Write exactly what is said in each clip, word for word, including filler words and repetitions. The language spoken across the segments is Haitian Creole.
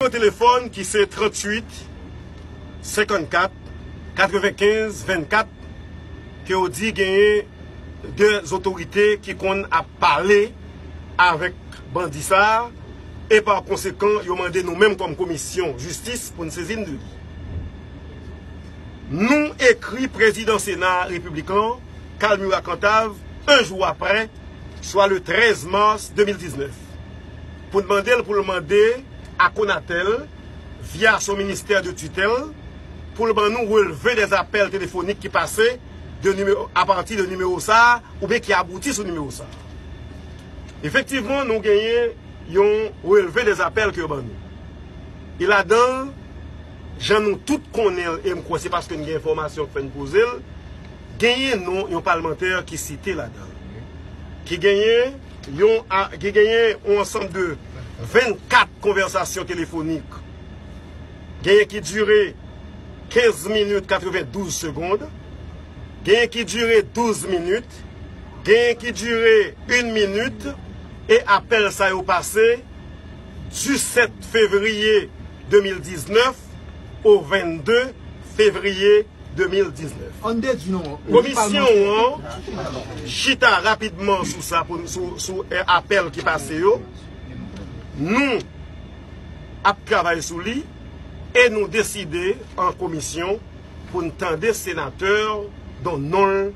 Nimewo telefòn ki se tranntuit senkannkat katrevenkenz vennkat, ke yo di genyen de otorite ki konn ap pale avèk bandi sa a, e pa konsekan, yo mande nou menm kòm komisyon jistis pou n sezi n de li. Nou ekri prezidan Sena Repiblik lan, Kalmira Cantave, un jour après, soit le treize mars deux mille dix-neuf, pou n mande l pou l mande a Conatel, via son ministè de tutèl, pou l ban nou relve dè apèl telefonik ki pase de nimewo, apati de nimewo sa a, oubyen ki abouti sou nimewo sa a. Efektivman, nou genyen yon relve dè apèl ke yo ban nou. E ladan l, jan nou tout konnen l, e m kwè se paske n gen enfòmasyon k fè n poze l, genyen non yon palmantè ki site ladan l, ki genyen yon, a- ki genyen yon ansanm de vennkat konvèsasyon telefonik, genyen ki dire kenz minit katrevendouz segonn, genyen ki dire douz minit, genyen ki dire yon minit, e apèl sa yo pase disèt fevriye de mil diznèf o vennde fevriye de mil diznèf. Ann dedui non. Komisyon an chita rapidman sou sa, pou, sou, sou, eh, apèl ki pase yo. Nou ap travay sou li e nou deside an komisyon pou n tande senatè dont non l,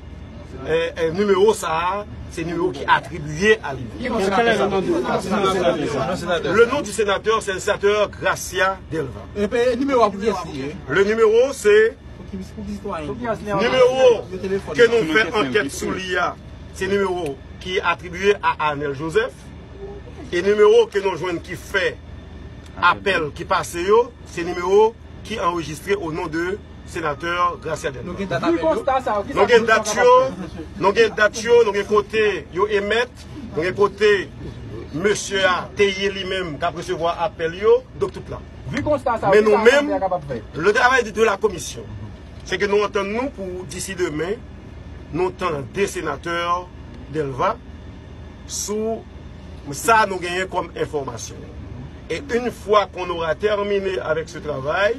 eh, eh, nimewo sa a, se nimewo ki atribiye a li menm. Quel est le nom du, du sénateur? Le nom du sénateur, c'est le sénateur Gracia Delva. Epi nimewo a pou kiyès li ye? Le numéro, c'est nimewo ke nou fè ankèt sou li a, se nimewo ki atribiye a Arnel Joseph. E nimewo ke nou jwenn ki fè apèl ki pase yo, se nimewo ki anrejistre o non de senatè Gracia Delva. Nou gen dat apèl yo? Nou gen dat yo, nou gen dat yo, nou gen kote yo emèt, nou gen kote mesye a te ye li menm k ap resevwa apèl yo, donk tout la. Men nou menm, le travay de, de la komisyon, se ke nou antann nou pou disi demen, nou tande senatè Delva sou sa nou genyen kòm enfòmasyon. Et une fois qu'on aura terminé avec ce travail,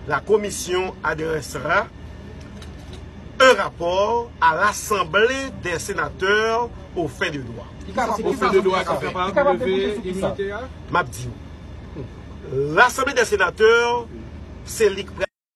la commission adressera un rapport à l'Assemblée des sénateurs aux fins de droit. Aux fins de droit, ki kapab leve iminite a? M ap di w. L'Assemblée des sénateurs, se li k